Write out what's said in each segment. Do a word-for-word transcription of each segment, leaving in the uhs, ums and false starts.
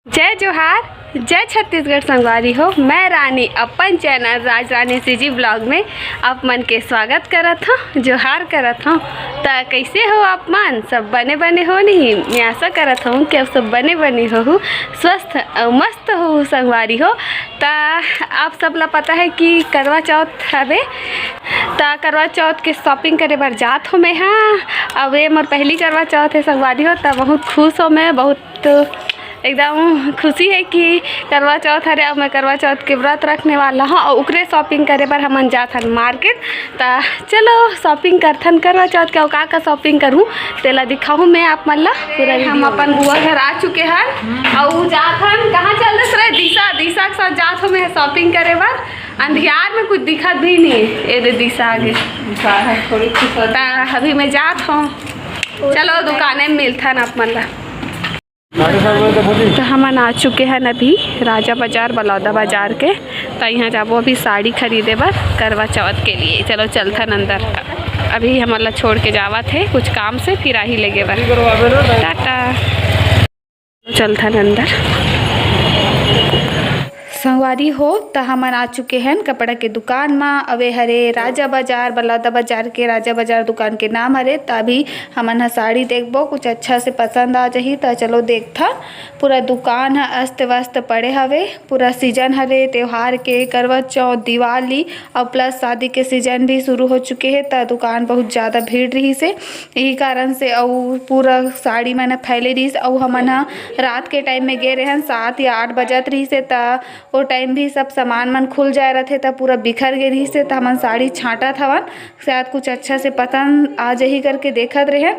जय जोहार, जय छत्तीसगढ़ संगवारी हो। मैं रानी अपन चैनल राज रानी सीजी ब्लॉग में आप मन के स्वागत करत हूँ, जोहार करत हूँ। त कैसे हो आप मन? सब बने बने हो नहीं? मैं आशा करत हूँ कि आप सब बने बने हो, स्वस्थ अउ मस्त हो संगवारी हो। त आप सब ला पता है कि करवा चौथ हवे, त करवा चौथ के शॉपिंग करे बर जात हो मैं। हाँ, अब ये मोर पहली करवा चौथ है संगवारी हो, त बहुत खुश हो मैं, बहुत एकदम खुशी है कि करवा चौथ हरे। अब मैं करवा चौथ के व्रत रखने वाला हूँ और ओकरे शॉपिंग करे बर हमन जात हन मार्केट। त चलो शॉपिंग करथन करवा चौथ के, अउ का का शॉपिंग करूँ तेला दिखाहूँ मैं आप मन ला पूरा हम video। अपन बुआ घर आ चुके हन और जात हन। कहाँ चल रहे रे? दिशा, दिशा के साथ जात हो मैं शॉपिंग करे बर। अंधियार में कुछ दिखत भी नहीं है। ये दे दिशा आगे। दिशा है, थोड़ी खुश हो। त अभी मैं जात हूँ। चलो दुकाने में मिलथन आप मन ला। त हमन आ चुके हन अभी राजा बाजार, बलौदा बाजार के। त इहाँ जाबो अभी साड़ी खरीदे बर करवा चौथ के लिए। चलो चलथन अंदर, अभी हमन ला छोड़ के जावत हे कुछ काम से, फिर आही लेगे बर। टाटा। चलथन अंदर। संगवारी हो, त हमन आ चुके हन कपड़ा के दुकान म। अवे हरे राजा बाजार, बलौदा बाजार के राजा बाजार दुकान के नाम हरे। त अभी हमन ह साड़ी देखबो, कुछ अच्छा से पसंद आ जाही त चलो देखथन। पूरा दुकान ह अस्त व्यस्त पड़े हवे। पूरा सीजन हरे त्योहार के, करवा चौथ, दिवाली अउ प्लस शादी के सीजन भी शुरू हो चुके हे, त दुकान बहुत ज़्यादा भीड़ रहिस हे। यही कारण से अउ पूरा साड़ी मन ह फैले रहिस। अउ हमन ह रात के टाइम में गे रहेन, सात या आठ बजत रहिस हे, त ओ टाइम भी सब सामान मन खुल जाए रथे, त पूरा बिखर गे रहिस हे। त हमन साड़ी छांटत हवन, शायद कुछ अच्छा से पसंद आ जाही करके देखत रहे।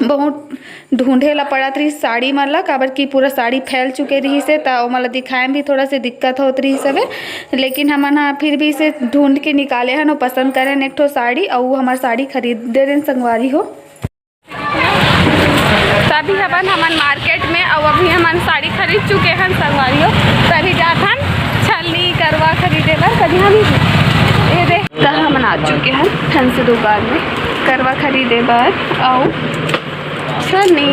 बहुत ढूंढे ला पड़त रहिस साड़ी मन ला, काबर कि पूरा साड़ी फैल चुके रहिस हे, त ओमन ला दिखाए में भी थोड़ा से दिक्कत होत रहिस हवे। लेकिन हमन ह फिर भी इसे ढूंढ के निकाले हन अउ पसंद करेन एक ठो साड़ी, अउ हमर साड़ी खरीद दे रेन संगवारी हो। तभी हवन हमन मार्केट में, अउ अभी हमन साड़ी खरीद चुके हन संगवारी हो। तभी जात हन छलनी करवा खरीदे बर। कभी हम ये दे त हमन आ चुके हन फैंसी दुकान में करवा खरीदे बर अउ छलनी।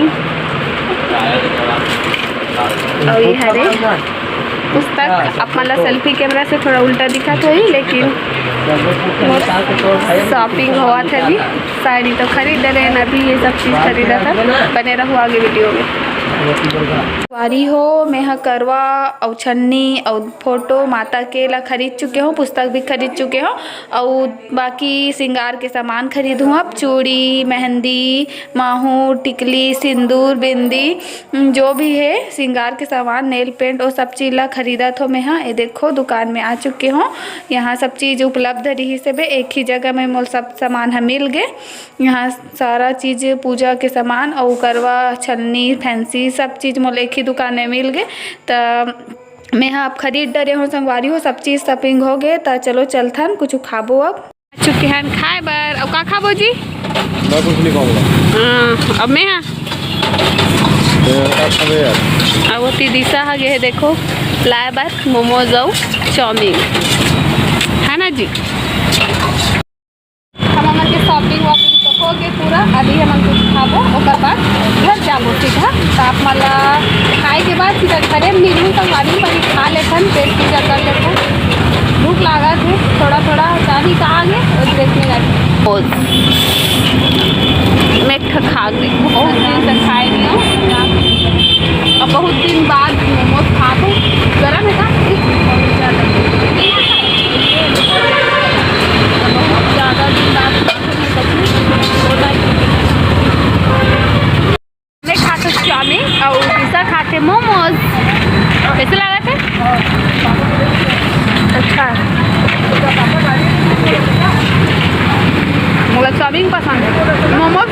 अउ ये हरे पुस्तक। आप मन ला सेल्फी कैमरा से थोड़ा उल्टा दिखत होही, लेकिन मोर शॉपिंग होवत हे अभी। साड़ी तो खरीद डरे हन, अभी ये सब चीज खरीदत हन। बने रहू आगे वीडियो में। संगवारी हो, मैं ह करवा अउ छन्नी अउ फोटो माता के ला खरीद चुके हूँ, पुस्तक भी खरीद चुके हूँ, अउ बाकी श्रृंगार के सामान खरीदूँ। अब चूड़ी, मेहंदी, माहूर, टिकली, सिंदूर, बिंदी, उम, जो भी है श्रृंगार के सामान, नेल पेंट, वो सब चीज ला खरीदत हो मैं हा। ये देखो दुकान में आ चुके हो, यहाँ सब चीज उपलब्ध रही से बे, एक ही जगह में मोल सब सामान ह मिल गे। यहाँ सारा चीज पूजा के सामान अउ करवा छलनी फैंसी सब चीज मोल एक ही दुकान में मिल गे। त मैं हा अब खरीद डरे हो संगवारी हो, सब चीज शॉपिंग हो गे। त चलो चलथन कुछ खाबो अब। आ चुके हन खाए बर। अउ का खाबो जी? मैं कुछ नहीं खाऊंगा। हाँ, अब मैं हाँ। मैं क्या खाबे यार? अब वो ती दिशा हा गे हे, देखो, लाए बर मोमोज अउ चाउमीन, है ना जी? हम हमन के शॉपिंग वॉपिंग तो हो गे पूरा। अभी हमन कुछ खाबो, ओकर बाद घर जाबो सीधा। त आप मन ला खाए के बाद सीधा घरे मिलहूँ, त गाड़ी पर ही खा लेथन, पेट पूजा कर लेथन। भूख लागत हे थोड़ा थोड़ा, चाही कहाँ गे, वो देखने जाते। मोमोज मैं एक ठो खा गई, बहुत दिन से खाए नहीं हूँ। अब बहुत दिन बाद मोमोज खा के गरम है का? बहुत ज़्यादा दिन बाद मैं खाते चाउमीन और पिज्ज़ा खाते मोमोज। कैसे लगा थे? अच्छा, मोला चाउमीन पसंद है, मोमोज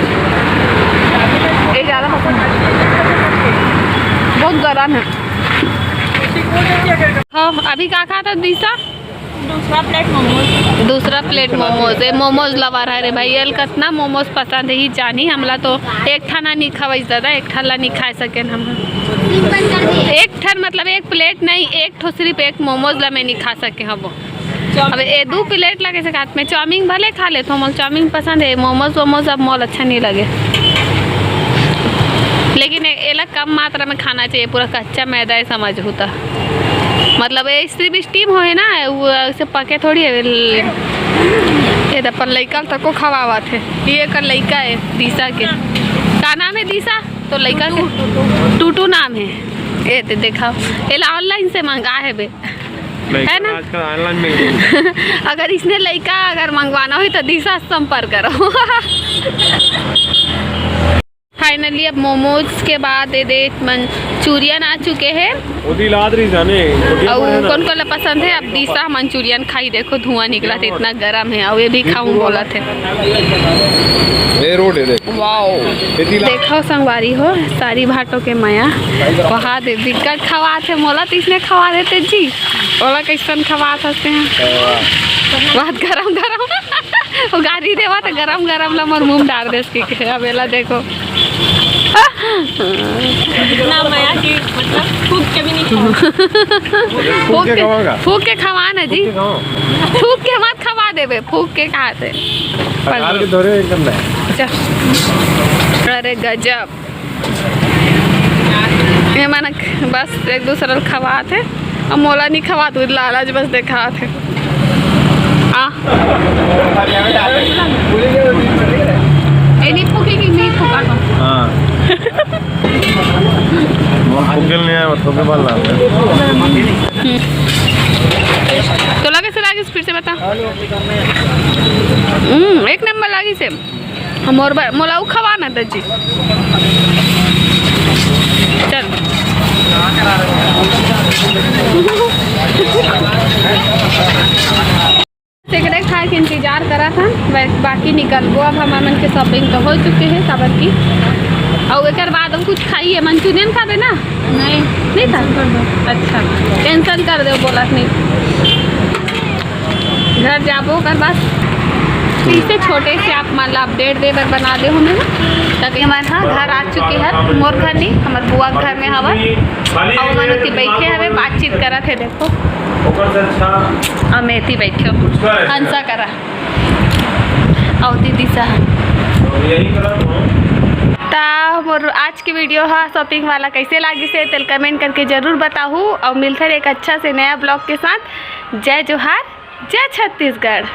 ये ज़्यादा पसंद है, बहुत गरम है। हाँ, अभी का खात हस दिशा? दूसरा प्लेट मोमोज। दूसरा प्लेट मोमोज। ए मोमोज लवर हरे भाई, एल कतना मोमोज पसंद है, ही जानी। हमला तो एक ठन नहीं खवाइस दादा, एक ठन ला नहीं खा सकेन हम। एक ठन मतलब एक प्लेट नहीं, एक ठो सिर्फ एक मोमोज ला मैं नहीं खा सके हबो। अब ए दू प्लेट ला कैसे खात? मैं चाउमीन भले खा लेत हूँ, मोल चाउमीन पसंद है, मोमोज वोमोज अब मोल अच्छा नहीं लगे। लेकिन ए-, एला कम मात्रा में खाना चाहिए, पूरा कच्चा मैदा है, समझहू त। मतलब, ये सिर्फ स्टीम होए ना, वो ऐसे पके थोड़ी है। ये तो अपन लइका तको खवावत है। ये एकर लइका है, दिशा के। का नाम है दिशा? तो लइका के टूटू, टूटू। टूटू नाम है। ये दे, देखा, एला ऑनलाइन से मंगा है बे। लइका है ना? आजकल ऑनलाइन मिल गई। अगर इसने लइका अगर मंगवाना हो तो दिशा से संपर्क करो। फाइनली अब मोमोज के बाद ये दे मंचूरियन आ चुके हैं। ओदी लाद रही जाने, ओदी अउ बड़े ना। कौन कौन ला पसंद है? अब दिशा मंचूरियन खाई, देखो धुआं निकला तो इतना गरम है। अउ ये भी खाऊं बोला थे। ए रोड है देख। वाओ। एती ला- देखो संगवारी हो, सारी भाटो के मया वहा दे बिकट खवात है, मोला तो इसने खवा देते जी। ओला कैसन खवात हंसते हैं। बहुत गरम गरम। वो गारी देवा तो गरम गरम ला मोर मुंह डाल दे इसकी। अब एला देखो। इतना मया कि मतलब फूक के भी नहीं खाऊं। फूक के खाऊंगा। फूक के खवा ना जी। फूक के खाऊं। फूक के मत खवा देबे, फूक के खाते। अकाल के धोरे एकदम नहीं। चल। अरे गजब। ये मन बस एक दूसरा ल खवात है। अब मोला नहीं खवात, वो लालच बस देखात है। आ। ए, नहीं फूकेगी, नहीं फूका तो। हाँ। फूके नहीं आया, मतलब के बाल लाल है। हम्म। तो लगे से लागे, फिर से बता। हम्म, एक नंबर लागी से। मोर बर-, मोला उ खवा ना दज्जी। चल। एकरे खाए के इंतजार करत हन, बा-, बाकी निकलबो। अब हमर मन के शॉपिंग तो हो चुके हे, काबर की अउ एकर बाद हम कुछ खाइए, मंचूरियन खाबे ना? नहीं। नहीं खा? Cancel कर दो। अच्छा, cancel कर दो, बोलत नहीं। घर जाबो ओकर बाद। फिर से छोटे से आप मन ला अपडेट दे बर बना दे हूँ मैं। तब ये मन हा घर आ चुके हन, मोर घर नहीं, हमर बुआ के घर में हवन। अउ मन उती बैठे हवे, बातचीत करत हे, देखो। ओकर से अच्छा। अउ मैं इती बैठे हूँ, कुछ करे। हंसा करा। अउ दीदी सा। तो यही करा तो। ता मोर आज के वीडियो हा शॉपिंग वाला कैसे लागिस हे, तेल कमेंट करके जरूर बताहू। अउ मिलथे एक अच्छा से नया ब्लॉग के साथ। जय जोहार, जय छत्तीसगढ़।